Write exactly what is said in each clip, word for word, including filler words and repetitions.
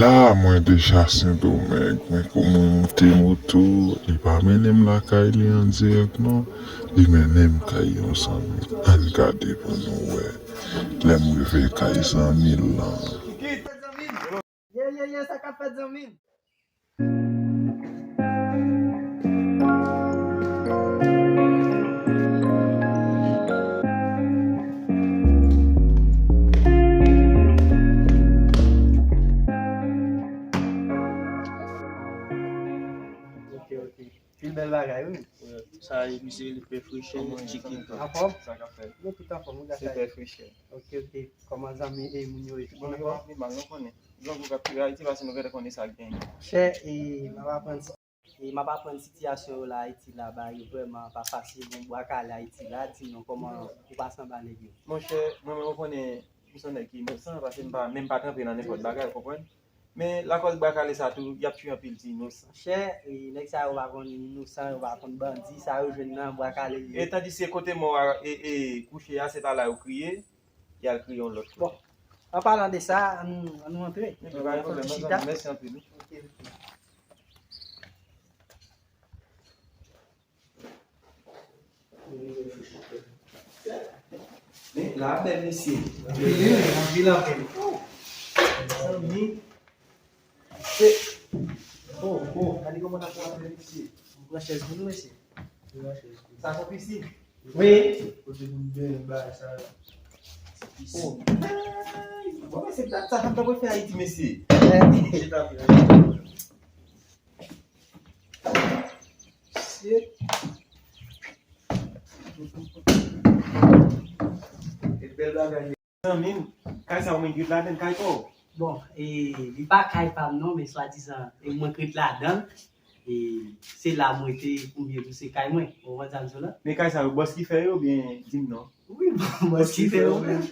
La, mwen deja Sendomeng, men kòman monte moto, li pa mennen m lakay li an dirèk non, li mennen m kay yon zanmi. Ann gade pou nou wè. Lè m rive kay zanmi l lan. Ye, ye, ye, sa k ap fèt, zanmi m? Ok, ok. Pil bèl bagay, wi. Sa, misye, li pè fresh chicken. Anfòm? Sa k ap fèt? Nou tout anfòm, wi, gata. Se pè fresh. Ok, ok. Kòman zanmi e moun yo ye? Tout moun anfòm? Pi mal, nou konnen. Lòt ou ka pi Ayiti, paske nou gentan konnen sa k genyen. Chè, e, m ap aprann si, e, m ap aprann sitiyasyon yo la Ayiti la, ba yo vrèman pa fasil. Bon, bwa kale Ayiti la, di nou kòman ou pase anba nèg yo? Monchè, mwen menm ou konnen, m se yon nèg ki inosan, paske m pa, menm pa tranpe nan nenpòt bagay, ou konprann? Men lakòz bwa kale sa tou, y ap tiye anpil ti inosan. Monchè, e, nèg sa yo pa konn inosan, yo pa konn bandi, sa yo jwenn nan bwa kale li ye. E tandiske kote mò a, e, e, kouche a, se pa la yo kriye, y al kriye yon lòt kote. Bon, an palan de sa, an nou, an nou antre. Epi pa gen pwoblèm, mèsi anpil, wi. Ok, ok. Men, la bèl, mesye. Anpil, wi, anpil, anpil. Oh. Mezanmi. Se, oh, oh, gade kòman n ap pran mesye. Pran chèz pou nou, mesye. Sa se pisin? Wi. Kote pou nou benyen bagay sa yo. Oh. Bon, men se dat sa, sa m ta pral fè Ayiti, mesye. Chita, chita. Shit. E bèl bagay. Zanmi m, kay sa ou menm ki ret ladan l, kay pa w? Bon, e, li pa kay pa m non, men swadizan, e mwen k ret ladan l. E se la mwen te, oubyen tou se kay mwen. Ou konprann sa m di w la? Men kay sa yo, bòs ki fè yo, oubyen di m non? Wi, bòs ki fè yo menm.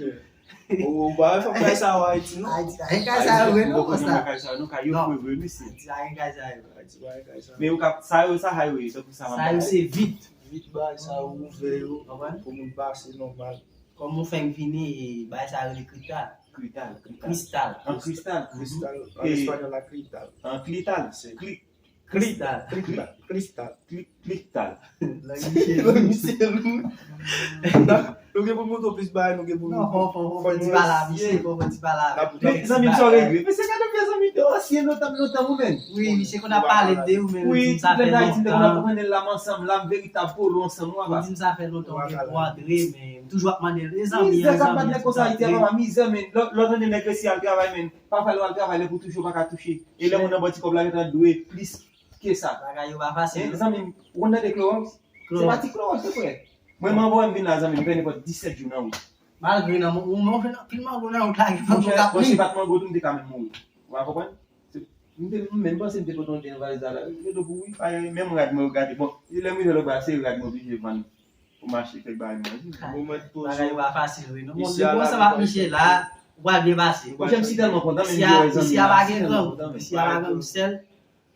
Ou pa wè fòk kay sa yo Ayiti non? Ayiti, pa gen kay sa yo vre non, konsa. Kay sa yo, non, kay yo fre vre, mesye. Ayiti, pa gen kay sa yo. Ayiti, pa gen kay sa yo. Men ou ka, sa yo, sa highway, tankou sa m ap bay. Sa yo se vit. Vit bay sa yo ouvè yo, pou moun pase nòmal. Kòm ou fenk vini, e, bay sa yo rele krital. Krital, krital. Kristal. An kristal. Kristal, an espanyòl la, krital. An krital. Se klik. Kristal. Kristal. Kristal. Klik, kliktal. Lang misye lou. Lang misye lou. Nou gen pou n montre w plis bagay, nou gen pou n... Non, fò, fò, fò, fò di pale a misye, fò, fò di pale a misye. Zanmi m, sa w regle. Mesye, gade yon zanmi de ansyen lontan, lontan, ou menm. Wi, misye konn ap pale de ou, men ou di m sa fè lontan. Wi, tout lè n Ayiti, m te konn ap konnen l la, m ansanm, la, m veritab polo ansanm, ou pa. Ou di m sa fè lontan, ou gen pou antre, men m toujou ap mande l, e zanmi an, e zanmi an, tout sa. Mizè k ap bat nèg konsa Ayiti a, papa, mizè, men. Lè, lè w tande nèg resi al travay, men. Pafwa lè w al travay, lè pou touche w pa ka touche. E lè moun nan ba w ti kòb la, gentan dwe plis ke sa. Bagay yo pa fasil, non. Zanmi m, ou konn tande klowòks? Se pa ti klowòks, se frè. Mwen, mango m vin la, zanmi m, m fè nenpòt disèt jou nan wout. Malgre nan, ou, ou jwenn anpil mango nan wout la, gen mango k ap mouri. Monchè, si pa t mango tou, m te ka menm mouri. Ou pa konprann? Se, m te, m menm panse m te pote yon jan valiz la, la. Yo do pou wi, pa menm rad mwen yo gate. Bon, lè m rive lòt bò a, se rad mwen oblije vann. Pou m achte kèk bagay manje. Bagay yo pa fasil, wi, non. Bon, depi w ansanm ak misye la, ou pral byen pase. Monchè, m si tèlman kontan, men m di w, zanmi m, isi a pa gen grangou, isi a pa gen grangou, sèl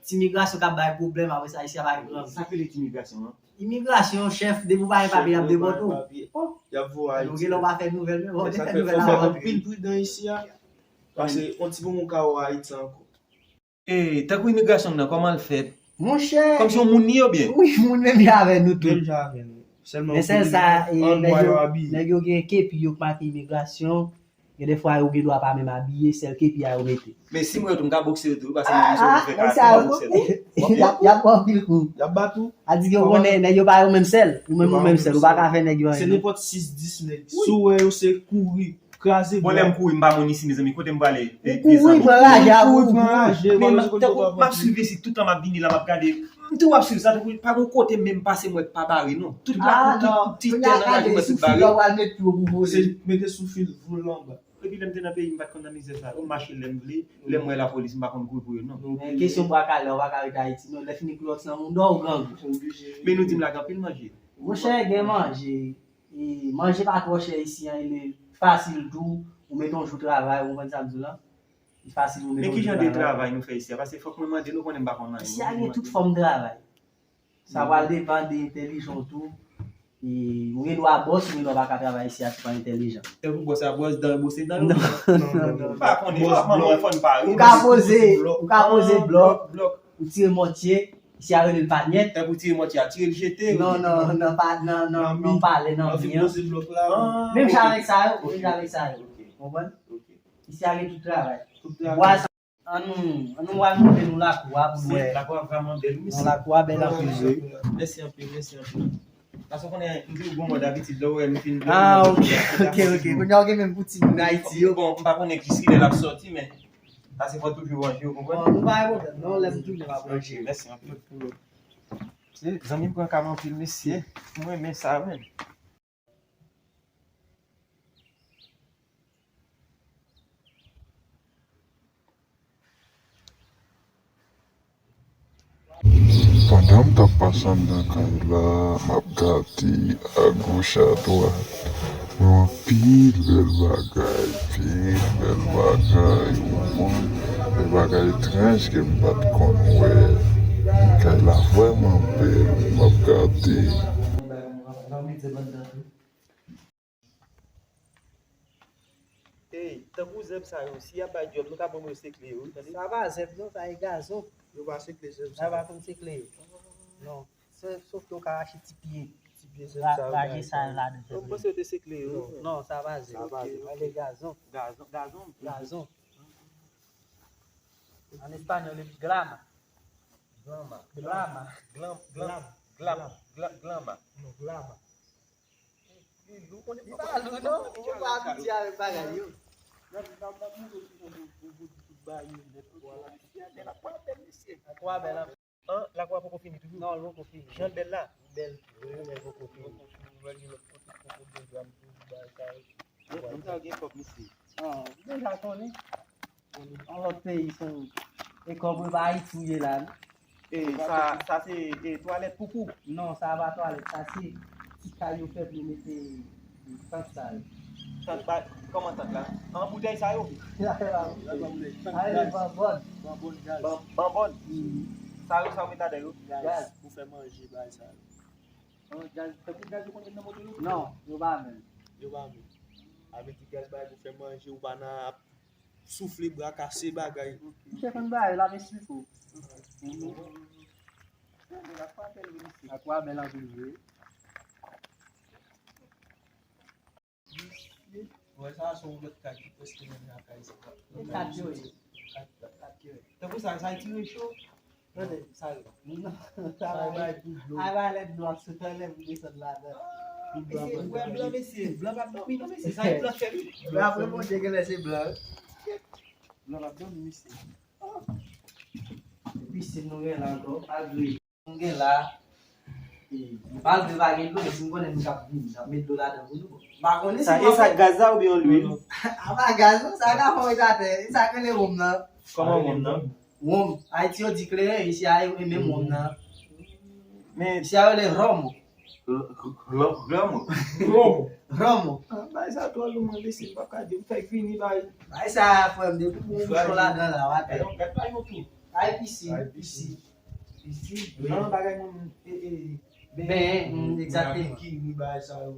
ti migrasyon k ap bay pwoblèm, apre sa, isi a pa gen grangou. Sa k rele ti migrasyon an? Imigrasyon, chèf, depi w pa gen papye, y ap depòte w. Y ap voye w Ayiti. Ou gen lè w pa fè nouvèl, men bon, ou te fè nouvèl la, w antre. Anpil pridan isi a. Paske yon ti moman ou ka wè Ayiti ankò. E, tankou imigrasyon nan, kòman l fèt? Monchè. Kòmsi yon moun li ye oubyen? Wi, moun menm jan avè nou tout. Menm jan avè nou. Sèlman men sèl sa, e, nèg yo, nèg yo gen kepi yo k make imigrasyon. Gen de fwa yo gen dwa pa menm abiye, sèl kepi a yo mete. Men si m wè yo tou, m ka bokse yo tou, paske mwen menm si yo fè karate, m ka bokse yo tou. Y ap, y ap pran anpil kou. Y ap bat ou. A di ke w konnen, nèg yo pa yo menm sèl. Ou menm, ou menm sèl. Ou pa ka fè nèg yo anyen. Se nenpòt sis, dis nèg. Si w wè yo, se kouri. Kraze bwa. Bon, lè m kouri, m pa konn isi, mezanmi, kote m prale? Ou kouri, pran raje a, ou kouri, pran raje. Men tankou m ap swiv isi, tout tan m ap vini la, m ap gade. M tou ap swiv sa, tankou pa gon kote menm pase m wè k pa bare, non. Tout lakou, tout ti tè nan raje m wè tout bare. Se mete sou fil, voule anba. Epi lè m te nan peyi m, m pa t konn nan mizè sa yo. M mache lè m vle, lè m wè lapolis, m pa konn kouri pou yo, non. Men kesyon bwa kalè, ou pa ka rete Ayiti, non. Lè fini klowòks nan mouda w, ou grangou. Men nou di m la gen anpil manje. Monchè, gen manje. E manje pa twò chè isi an, e fasil tou, ou mete yon jou travay, ou konprann sa m di w la? E fasil ou mete yon jou travay. Men ki jan de travay nou fè isi a? Paske fòk mwen mande nou, konnen m pa konn anyen. Isi a gen tout fòm travay. Sa pral depann de entèlijan w tou. E ou gen dwa bòs, ou gen dwa pa ka travay isi a si w pa entèlijan. Tankou bòs a bwòs dan, bwose dan yo. Non, non, non. M pa konnen, fòk mwen fò n pare. Ou ka poze, ou ka poze blòk, ou tire mòtye, isi a rele l panyèt. Tankou tire mòtye a, tire l jete. Non, non, nan pa, nan, nan, nan palè, nan vi an. Menm jan avèk sa yo, menm jan avèk sa yo. Konprann? Isi a gen tout travay. Bwa sa, ann nou, ann nou al montre nou lakou a pou nou wè. Lakou a vrèman bèl, wi. Non, lakou a bèl anpil, wi. Mèsi anpil, mèsi anpil. Paske w konnen, m di w gon mòd abitid, lè w wè m fin. Ah, ok, ok, ok. Kounye a w gen menm pou timoun Ayiti yo. Bon, m pa konnen jiskilè l ap sòti, men paske fò toujou ranje, w konprann? Bon, nou pa gen pwoblèm, non, lè m tounen m ap ranje. Ok, mèsi anpil. Se zanmi m pran ka m anpil, mesye. M renmen sa, menm. Pandan m t ap pase anndan kay la, m ap gade agoch adwat. M wè anpil bèl bagay, anpil bèl bagay, ou konprann? Bèl bagay etranj ke m pa t konn wè. Kay la vrèman bèl, m ap gade. Ey, tankou zèb sa yo, si y ap bay djòb, nou ka ban yo sekle yo, wi, tande? Sa pa zèb non, sa e gazon. Yo pa sekle zèb sa. Sa pa konn sekle yo. Non. Se, sof ke w ka rache ti pye. Ti pye zèb sa yo, raje sa ladan. Mwen panse yo te sekle yo. Non, non, sa pa zèb. Sa pa zèb. Sa e gazon. Gazon, gazon. Gazon. An espanyòl, li glama. Glama. Glama. Glam, glam, glam, glam, glama. Non, glama. Li lou, konnen. Li pa lou, non. Ou pa abitye avèk bagay yo. N ap, n ap, n ap montre w kijan pou, pou, pou, pou bay yo nèt, vwala. Lakou a bèl, mesye. Lakou a bèl, an. An, lakou a poko fini toujou? Non, li poko fini. Jan l bèl la? Li bèl, wi, men li poko fini. Ou wè gen lòt kote, poko gen dwa m toujou bay sa yo. Bon, moun sa yo gen kòb, mesye. Ah, ou deja konnen. Yon lòt peyi, se e kòb pa Ayiti ou ye la, non? E sa, sa se, e, twalèt poupou? Non, sa pa twalèt, sa se ti kay yo fè pou yo mete tant sa yo. Tant ba, kòman tant la? An boutèy sa yo? Sa rele banbòn. Banbòn gaz. Ban-, banbòn? Wi. Sa yo, sa yo met ladan yo? Gaz. Gaz pou fè manje, bagay sa yo. An gaz, tankou gaz yo konn met nan moto yo? Non, yo pa menm. Yo pa menm. Sa vle di gaz bagay pou fè manje, ou pa nan ap soufle, brakase bagay. Misye konn bagay la, men sou kou. Lakou a bèl anpil vre. Wè sa, se yon lòt kay ki prèske menm jan ak kay sa. E kat yo ye. Kat, kat. Kat yo ye. Tankou sa, sa tire cho. Tande, sa yo. Non, sa yo bay pou dlo. Ay bay lèt dlo ak sot anlè pou desann ladan. Mesye, ou wè blan, mesye. Blan p ap dòmi non, mesye. Sa e blan k fè wi. Blan ap remonte, genlè se blan. Blan p ap dòmi, mesye. Pisin nou gen la ankò, malgre nou gen la. E, malgre pa gen dlo, men si m konnen nou k ap vini, n ap met dlo ladan pou nou. M pa konnen si sa, e sa gaz la oubyen lwil? A pa gaz non, sa ka fè w ret atè. E sa k rele wonm nan. Kòman wonm nan? Wonm. Ayiti yo di kleren, isi a yo renmen wonm nan. Men isi a yo rele ròm. Ròm. Ròm. Ròm. Ah, bay sa twò lou, mwen, mesye, m p ap ka di, m fèk vini, bay. Bay sa, frè m, depi pou yon bouchon ladan la, w atè. Gad, bay yon tou. Ay, pisin. Ay, pisin. Pisin. Jan bagay moun, e, e, benyen, egzakteman. Kiri, bagay sa yo.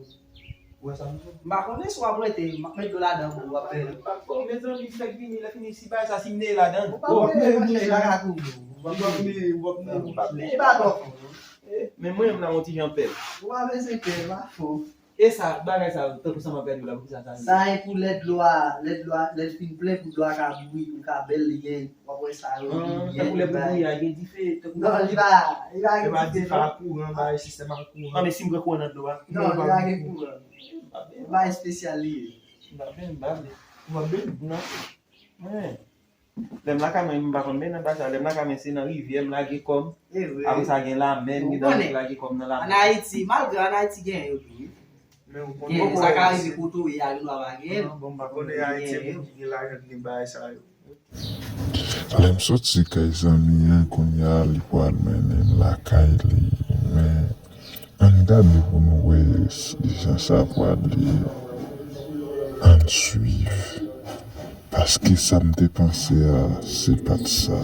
Ou wè sa m di w? M pa konnen si w ap rete, m ap met dlo ladan pou w ap benyen. M pa konnen, mezanmi, fèk vini, lè fini, si bagay sa, si m neye ladan. Ou p ap neye, monchè, pa ka kouri. Ou p ap neye, ou p ap neye, ou p ap neye. Li pa twò fon non. Men mwen menm la, yon ti jan pè. Ou pa bezwen pè, pa fò. E sa, bagay sa, tankou sa m ap gade w la, poukisa sa rive? Sa e pou lè dlo a, lè dlo a, lè l fin plen, pou dlo a ka bouyi, pou l ka bèl, li gen, w ap wè sa yo, li byen, tankou lè pou bouyi a, gen dife, tankou. Non, li pa, li pa gen dife, non. Dife a kouran, bay sistèm a kouran. An, men si m pran kouran nan dlo a? Non, li pa gen kouran. Bay espesyal li ye. M pa benyen, m pa vle. M pa benyen. Non. Mwen, lè m lakay mwen, m pa konn benyen nan plas la. Lè m lakay mwen, se nan rivyè m lage kò m. Apre sa, gen lamè, m gen dwa lage kò m nan lamè. An Ayiti, malgre an Ayiti gen yo tou. Men ou konnen sa ka rive kote w ye a, gen dwa pa gen. Bon, m pa konnen Ayiti, moun ki gen lajan ki gen bagay sa yo. Lè m soti kay zanmi an, kounye a li pral mennen m lakay li. Men, ann gade pou nou wè kijan sa pral ye. Ann swiv. Paske sa m te panse a, se pa t sa.